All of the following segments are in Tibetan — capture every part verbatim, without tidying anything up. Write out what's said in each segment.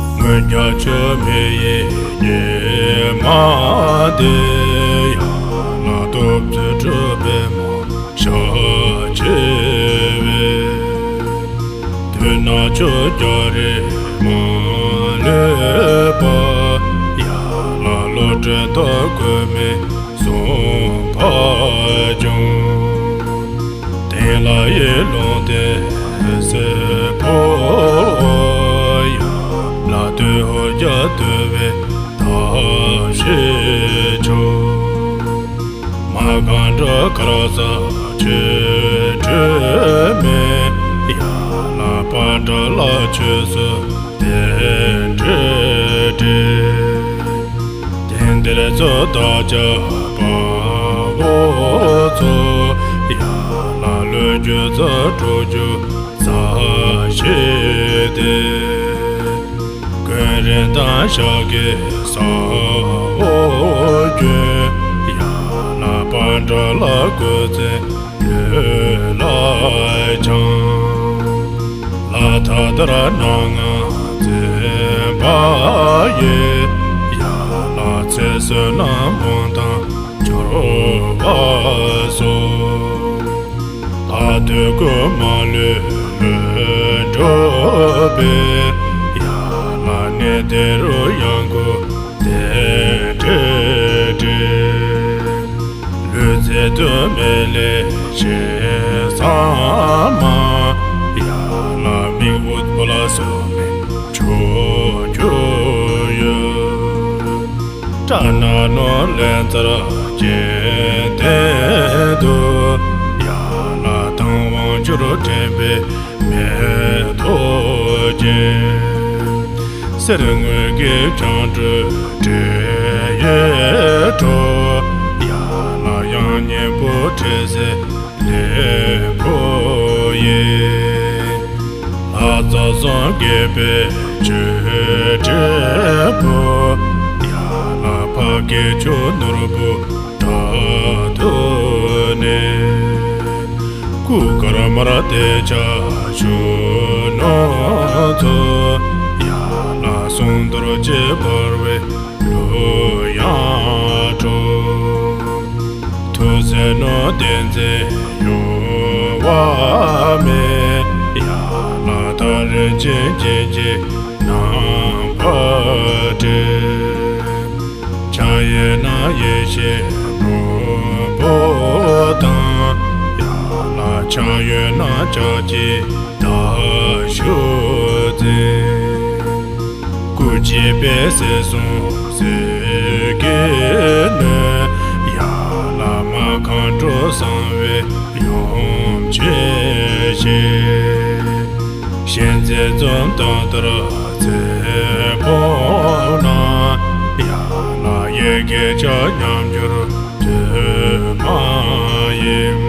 སྔོན་རྒྱ་ཆོས་མེད་ཡི་ཉི་མ་འདི། ཡང་ན་སྟོབས་བཅུ་སྤྲུལ་པའི་མ་ཞག་ཆེ་བས། དུས་ན་ཆོས་རྒྱལ་རིགས་མ་ལུས་པ། ཡང་ན་བློ་གྲོས་དང་ཀུན་མིག་སྲུང་བ་ཀྱང་། དེང་ལ་ཡི་ལུང་བསྟན་སྲིད་པོ། ཡང་ན་དུས་འཁོར་རྒྱ་བསྟོད་པའི་ཐབས་ཤེས་མཆོག། མ་གང་དྲག་དཀར་གསལ་ཆོས་སྒྲོན་མེ། ཡང་ན་པ་ཏྲ་ལ་ཆོས་སུ་བདེ་འབྲེལ་འབྲེལ། དེང་འདིར་གཙོ་བདག་ཅག་དཔའ་བོ་ཚོ། ཡང་ན་བློ་རྒྱུད་རྩ་དྲུག་རྒྱུད་རྩ་བཞི་སྟེ། ཀུན་རིག་དང་ཤཱཀྱའི་ཟ་འོག་ཀུན། ཡང་ན་པ་ཏྲ་ལ་སྐུ་ཚེ་ལུས་ལ་འཆང་། ལ་དྭགས་ལྟར་སྣ་ལྔ་འཛིན་པ་ཡི། ཡང་ན་ཚེ་བསོད་ནམས་སྤངས་དང་སྦྱོར་བ་སོགས། ལྷ་འདོད་དགུ་མ་ལུས་ལུས་འགྲུབ་པའི། ཡང་ན་གནས་དེ་རུ་ཡང་སྒོས་བདེ་འབྲེལ་འབྲེལ། ལུས་རྩལ་དོན་མེད་ལས་བྱེད་ཚང་མ། ཡང་ན་མིག་དབུས་པོ་ལ་སོགས་མིན་ཕྱོགས་ཀྱི་ཡུལ། དགྲ་ནག་ནོར་ལྷའི་རྩར་སྐྱེས་བསྟན་དུ། ཡང་ན་དང་དབང་གྱུར་དྲན་པའི་མེ་ཏོག་ཅན། གསེར་དངུལ་གྱི་བྱང་གྲུབ་འབྲས་ཡོས་འགྲོ། ཡང་ན་དབྱངས་སྙན་པོ་འཕྲད་སའི་ལེགས་པོ་ཡིན། ལྷ་རྩ་གསུམ་དགྱེས་པའི་ཆོས་འབྲས་བུ། ཡང་ན་འཕགས་སྐྱེས་མཆོག་ནོར་བུ་དག་ཏུ་གནས། སྐུ་དཀར་དམར་ལྡན་ཆ་ཆུ་ནོར་མཚོ། ཡང་ན་གསུང་རྡོར་གྱི་འབར་བའི་གླུ་དབྱངས་སྒྲོག། ཐུགས་སྲས་ནོར་ལྡན་མཛེས་གཡོ་བ་མེད། ཡང་ན་ཐག་རིང་ཅན་སྐྱེ་འཆི་རྣམ་པར་བྲལ། ཕྱག་གཡས་ན་ཡེ་ཤེས་ནོར་བུ་དང་། ཡང་ན་ཕྱག་གཡོན་ན་ཕྱག་བགྱིས་དར་ཕྱུགས་འཛིན། སྐུ་གཅིག་པའི་སྲིད་གསུམ་གཟིགས་ཀྱི་ནོར། ཡང་ན་མ་གང་དྲུག་གསང་བའི་ཡུམ་ཆེན་ཞིག། ཞལ་མཛེས་འཛུམ་མདངས་ལྟར་མཛེས་པོ་ན། ཡང་ན་ཡི་གེ་བརྒྱ་མཉམ་གྱུར་གདོད་མ་ཡིན།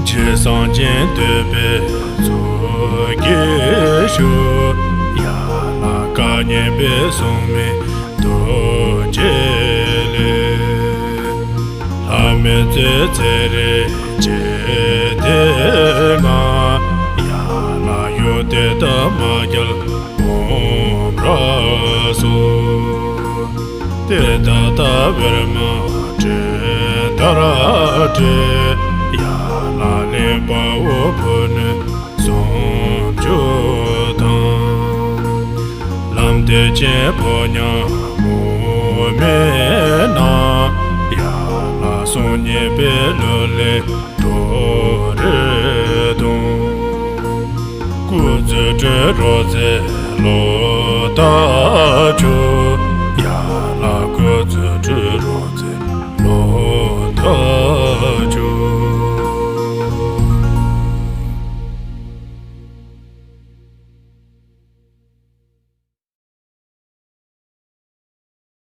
རྗེ་སངས་རྒྱས་འདོད་པའི་གཙུག་གི་ཞུ། ཡང་ན་བཀའ་ཉན་པའི་སྲུང་མའི་རྡོ་རྗེ་ལས། ལྷ་མི་བརྩོན་ཚེ་རིང་བྱེད་དེ་ང་། ཡང་ན་ཡུལ་དེ་དག་མ་རྒྱལ་འོང་བར་གསོལ། དེ་དག་ལྟ་བུར་མ་དྲན་མཐར་དྲན། ཡང་ན་གླིང་དཔའ་བོ་ཕུ་ནུ་སུམ་ཅུ་དང་། ལམ་དེ་ཅན་ཕོ་ཉ་མུ་མེད་ན། ཡང་ན་གསུང་སྙན་པའི་གླུ་ལེན་འགྲོ་རེ་དང་། སྐུ་གཙུག་སྤྲུལ་རོལ་རྩེད་ལོ་ཟླ་ཆུ།